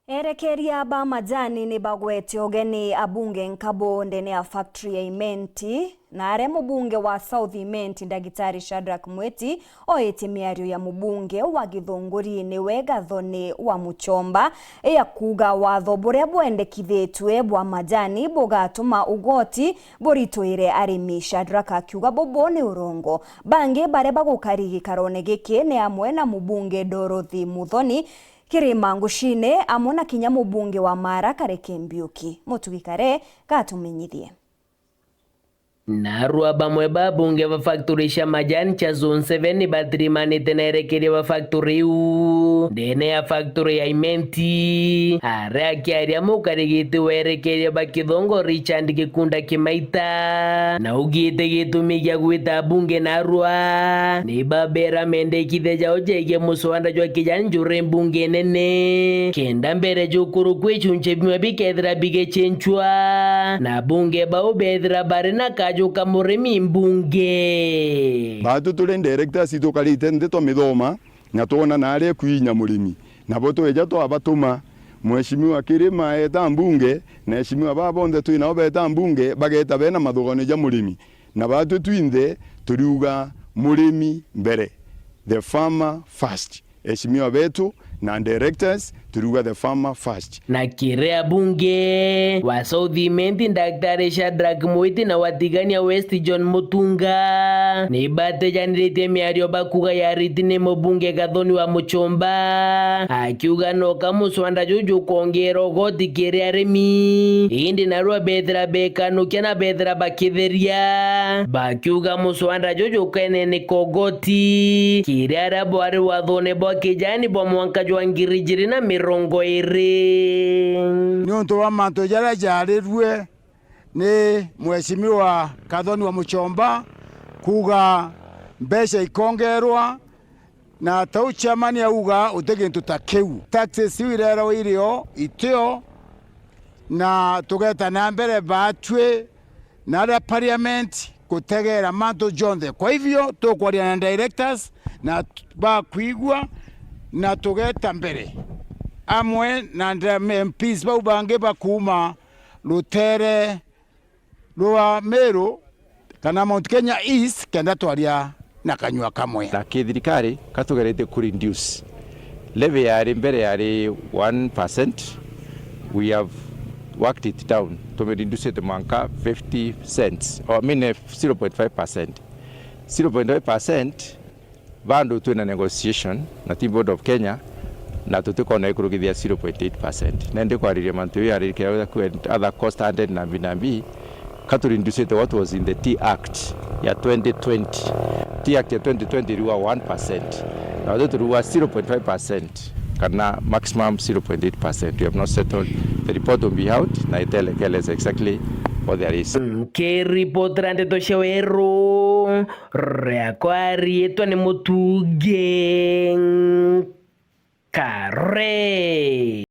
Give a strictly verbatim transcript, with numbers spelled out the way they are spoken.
Erekeria ba majani ni bagwete ugeni abunge nkabo ndene ya factory ya Imenti, na aria mubunge wa South Imenti, Ndagitari Shadrack Mwiti, oitie miario ya mubunge wa Githunguri niwe Gathoni wa Muchomba, ya kuuga watho buria bwendekithitue bwa majani bugatuma ugoti buritwire arimi. Shadrack akiuga bubu ni urongo. Bangi baria bagukari gikarone giki ni amwe na mubunge Dorothy Muthoni, Kirima Ngucine, amwe na kinya mubunge wa Mara Kareke Mbiuki. Mutugi Kare gatumenyithie. Narua bamwe ba bunge ba factory cia majani cia Zone seven ni batirimanite na erekeria ba factory iu ndene ya factory ya Imenti. Aria akiaria mukarigiti wa erekeria ba Kithongo Richard Gikunda Kimaita, na ugite gitumi gia gwita bunge narua ni babera mendekithia jao jegie muswanda jwa kijani juri mbunge nene, kenda mbere jukurukwa icunche bimwe bikethira bigicenchwa, na bunge bau bethira bari na kaju ka murimi mbunge. Baatu turi directors tukarite nthi twamithoma, na twona naria kwinya murimi. Nabo tweja twabatuma, Mheshimiwa Kirima eeta mbunge, na eshimiwa baa bonthe twi nao beeta mbunge, bageeta bena mathuganio ja murimi. Na baatwi twinthe turiuga murimi mbere, the farmer first. Eshimiwa betu na directors turiuga the farmer first. Na kiria bunge wa South Imenti, Daktari Shadrack Mwiti na wa Tigania West John Mutunga, ni batejaniritie miario bakuga yariti ni mubunge Gathoni wa Muchomba, akiuga no ka muswanda juju jukwongera ugoti kiri arimi, indi narua bethira bekanukia na bethira bakitheria, bakiuga muswanda juju kene ni kogoti kiri aria bwari wathone bwa kijani bwa mwanka jwa ngiri ijiri na mirongo iri. Niuntu bwa mantu jaria jarirue ni Mheshimiwa Gathoni wa Muchomba kuuga mbeca ikongerwa, na tau chairman auga uti gintu ta kiu. Taxes iu irerwa irio itio, na tugeta na mbere baatwi na aria parliament gutegera mantu jonthe. Kwa hivyo tukwaria na directors na t-, bakwigua, na tugeta mbere amwe na nda-, M Ps bau bangi bakuuma rutere rwa Meru kana Mount Kenya East, kenda twaria na kanyua kamwe. Na kithirikari katugeretie ku reduce. Levy yari mbere yari one percent, we have worked it down. Tumireducete mwanka fifty cents, or I mean, eh, zero point five percent. Zero point five percent, bado twina negotiation na Tea Board of Kenya, na tutikona ikurukithia zero point eight percent. Na ndi kwariria mantu iu yari kia other cost added na mbi na mbi, ka tureducete what was in the Tea Act ya twenty twenty. Tea Act ya twenty twenty iriuga one percent. Na ithui turiuga zero point five percent kana maximum zero point eight percent. We have not settled. The report will be out na itele-, ikeleza exactly what there is. Nkiripotera ndeto cia Weru, riakwa riitwa ni Mutungi Kare.